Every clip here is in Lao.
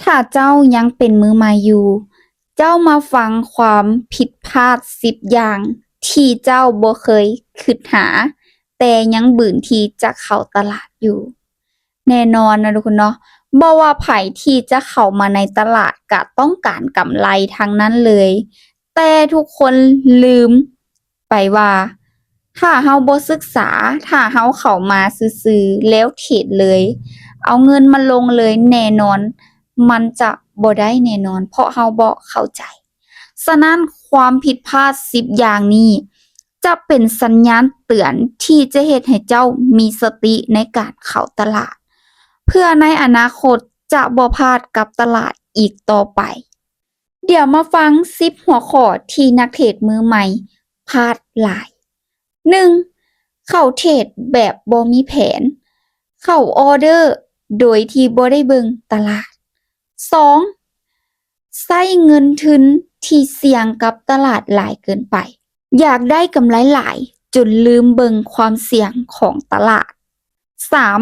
ຖ້າເຈົ້າຍັງເປັນມືໃໝ່ຢູ່, ເຈົ້າມາຟັງຄວາມຜິດພາດສິບຢ່າງທີ່ເຈົ້າບໍ່ເຄີຍຄິດຫາ, ແຕ່ຍັງບືນທີ່ຈະເຂົ້າຕະຫຼາດຢູ່. ແນ່ນອນນະທຸກຄົນເນາະ, ບໍ່ວ່າໃຜທີ່ຈະເຂົ້າມາໃນຕະຫຼາດກະຕ້ອງການກຳໄລທັງນັ້ນເລີຍ, ແຕ່ທຸກຄົນລືມໄປວ່າ ຖ້າເຮົາບໍ່ສຶກສາ, ຖ້າເຮົາເຂົ້າມາຊື່ໆແລ້ວເທຣດເລີຍ, ເອົາເງິນມາລົງເລີຍ, ແນ່ນອນມັນຈະບໍ່ໄດ້ແນ່ນອນ ເພາະເຮົາບໍ່ເຂົ້າໃຈ. ສະນັ້ນ ຄວາມຜິດພາດສິບຢ່າງນີ້ ຈະເປັນສັນຍານເຕືອນທີ່ຈະເຮັດໃຫ້ເຈົ້າມີສະຕິໃນການເຂົ້າຕະຫຼາດ ເພື່ອໃນອະນາຄົດຈະບໍ່ພາດກັບຕະຫຼາດອີກຕໍ່ໄປ. ດຽວມາຟັງສິບຫົວຂໍ້ທີ່ນັກເທຣດມືໃໝ່ພາດຫຼາຍ. ໜຶ່ງ ເຂົ້າເທຣດແບບບໍ່ມີແຜນ, ເຂົ້າອໍເດີໂດຍທີ່ບໍ່ໄດ້ເບິ່ງຕະຫຼາດ. ສອງ ໃຊ້ເງິນທຶນທີ່ສ່ຽງກັບຕະຫຼາດຫຼາຍເກີນໄປ, ຢາກໄດ້ກຳໄລຫຼາຍຈົນລືມເບິ່ງຄວາມສ່ຽງຂອງຕະຫຼາດ. ສາມ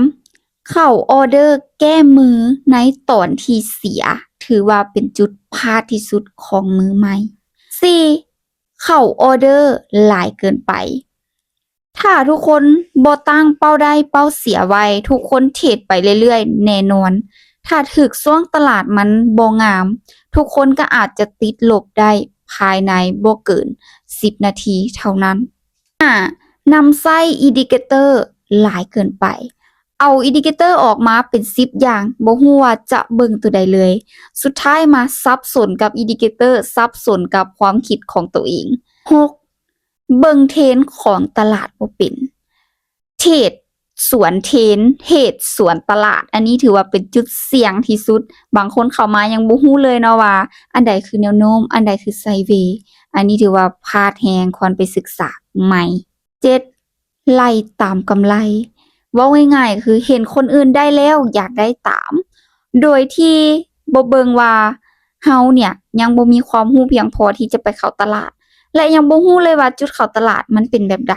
ເຂົ້າອໍເດີແກ້ມືໃນຕອນທີ່ເສຍ, ຖືວ່າເປັນຈຸດພາດທີ່ສຸດຂອງມືໃໝ່. ສີ່ ເຂົ້າອໍເດີຫຼາຍເກີນໄປ. ຖ້າທຸກຄົນບໍ່ຕັ້ງເປົ້າໄດ້ເປົ້າເສຍໄວ້, ທຸກຄົນເທຣດໄປເລື້ອຍໆ ແນ່ນອນ ຖ້າຖືກຊ່ວງຕະຫຼາດມັນບໍ່ງາມ, ທຸກຄົນກໍອາດຈະຕິດລົບໄດ້ພາຍໃນບໍ່ເກີນສິບນາທີເທົ່ານັ້ນ. ຫ້າ ນຳໃຊ້ອິນດິເຄເຕີຫຼາຍເກີນໄປ. ເອົາອິນດິເຄເຕີອອກມາເປັນສິບຢ່າງ, ບໍ່ຮູ້ວ່າຈະເບິ່ງໂຕໃດເລີຍ. ສຸດທ້າຍມາສັບສົນກັບອິນດິເຄເຕີ, ສັບສົນກັບຄວາມຄິດຂອງໂຕເອງ. ຫົກ ເບິ່ງເທຣນຂອງຕະຫຼາດບໍ່ເປັນ. ເທຣດສວນເທຣນ, ເທຣດສວນຕະຫຼາດ, ອັນນີ້ຖືວ່າເປັນຈຸດສ່ຽງທີ່ສຸດ. ບາງຄົນເຂົ້າມາຍັງບໍ່ຮູ້ເລີຍເນາະວ່າ ອັນໃດຄືແນວໂນ້ມ, ອັນໃດຄືໄຊເວ. ອັນນີ້ຖືວ່າພາດແຮງ, ຄວນໄປສຶກສາໃໝ່. ເຈັດ ໄລ່ຕາມກຳໄລ. ເວົ້າງ່າຍໆ ຄືເຫັນຄົນອື່ນໄດ້ແລ້ວຢາກໄດ້ຕາມ, ໂດຍທີ່ບໍ່ເບິ່ງວ່າເຮົາເນ່ຍຍັງບໍ່ມີຄວາມຮູ້ພຽງພໍທີ່ຈະໄປເຂົ້າຕະຫຼາດ ແລະ ຍັງບໍ່ຮູ້ເລີຍວ່າຈຸດເຂົ້າຕະຫຼາດມັນເປັນແບບໃດ.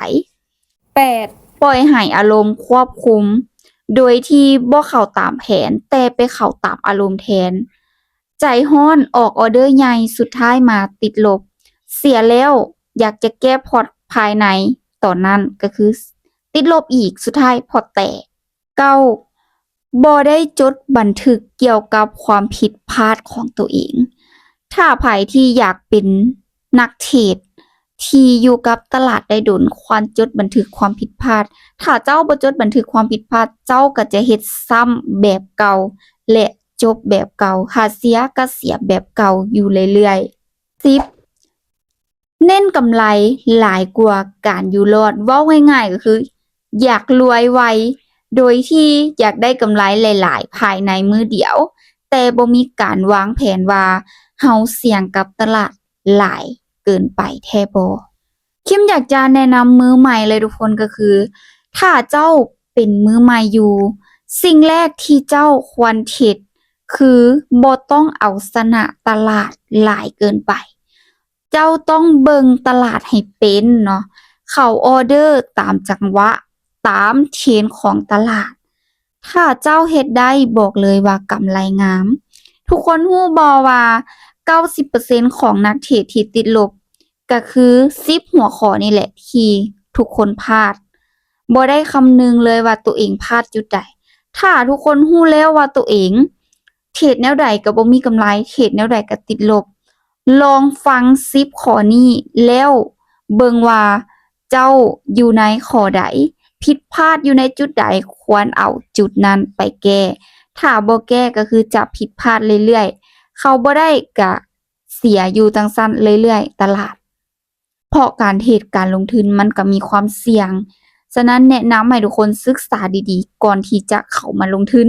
ແປດ ປ່ອຍໃຫ້ອາລົມຄວບຄຸມ ໂດຍທີ່ບໍ່ເຂົ້າຕາມແຜນ ແຕ່ໄປເຂົ້າຕາມອາລົມແທນ. ໃຈຮ້ອນອອກອໍເດີໃຫຍ່ ສຸດທ້າຍມາຕິດລົບ. ເສຍແລ້ວຢາກຈະແກ້ພອດພາຍໃນ, ຕອນນັ້ນກໍຄືຕິດລົບອີກ, ສຸດທ້າຍພອດແຕກ. ເກົ້າ ບໍ່ໄດ້ຈົດບັນທຶກກ່ຽວກັບຄວາມຜິດພາດຂອງໂຕເອງ. ຖ້າໃຜທີ່ຢາກເປັນນັກເທຣດທີ່ຢູ່ກັບຕະຫຼາດໄດ້ດົນ, ຄວນຈົດບັນທຶກຄວາມຜິດພາດ. ຖ້າເຈົ້າບໍ່ຈົດບັນທຶກຄວາມຜິດພາດ, ເຈົ້າກໍຈະເຮັດຊ້ຳແບບເກົ່າ ແລະ ຈົບແບບເກົ່າ, ຖ້າເສຍກໍເສຍແບບເກົ່າຢູ່ເລື້ອຍໆ. ສິບ ເນັ້ນກຳໄລຫຼາຍກວ່າການຢູ່ລອດ. ເວົ້າງ່າຍໆກໍຄື ຢາກລວຍໄວ ໂດຍທີ່ຢາກໄດ້ກຳໄລຫຼາຍໆພາຍໃນມື້ດຽວ, ແຕ່ບໍ່ມີການວາງແຜນວ່າເຮົາສ່ຽງກັບຕະຫຼາດຫຼາຍເກີນໄປແທ້ບໍ່? ຄິມຢາກຈະແນະນຳມືໃໝ່ເລີຍທຸກຄົນ ກໍຄື ຖ້າເຈົ້າເປັນມືໃໝ່ຢູ່, ສິ່ງແລກທີ່ເຈົ້າຄວນເຮັດ ຄືບໍ່ຕ້ອງເອົາຊະນະຕະຫຼາດຫຼາຍເກີນໄປ. ເຈົ້າຕ້ອງເບິ່ງຕະຫຼາດໃຫ້ເປັນເນາະ, ເຂົ້າອໍເດີຕາມຈັງຫວະ, ຕາມເທຣນຂອງຕະຫຼາດ. ຖ້າເຈົ້າເຮັດໄດ້, ບອກເລີຍວ່າກຳໄລງາມ. ທຸກຄົນຮູ້ບໍ່ວ່າ ເກົ້າສິບເປີເຊັນຂອງນັກເທຣດທີ່ຕິດລົບ ກໍຄືສິບຫົວຂໍ້ນີ້ແຫຼະທີ່ທຸກຄົນພາດ, ບໍ່ໄດ້ຄຳນຶງເລີຍວ່າໂຕເອງພາດຈຸດໃດ. ຖ້າທຸກຄົນຮູ້ແລ້ວວ່າໂຕເອງເທຣດແນວໃດກໍບໍ່ມີກຳໄລ, ເທຣດແນວໃດກໍຕິດລົບ, ລອງຟັງສິບຂໍ້ນີ້ແລ້ວເບິ່ງວ່າເຈົ້າຢູ່ໃນຂໍ້ໃດ, ຜິດພາດຢູ່ໃນຈຸດໃດ, ຄວນເອົາຈຸດນັ້ນໄປແກ້. ຖ້າບໍ່ແກ້ກໍຄືຈະຜິດພາດເລື້ອຍໆ, ເຂົ້າບໍ່ໄດ້ກະ ເສຍຢູ່ຈັ່ງຊັ້ນເລື້ອຍໆຕະຫຼາດ, ເພາະການເທຣດການລົງທຶນມັນກໍມີຄວາມສ່ຽງ. ສະນັ້ນແນະນຳໃຫ້ທຸກຄົນສຶກສາດີໆ ກ່ອນທີ່ຈະເຂົ້າມາລົງທຶນ.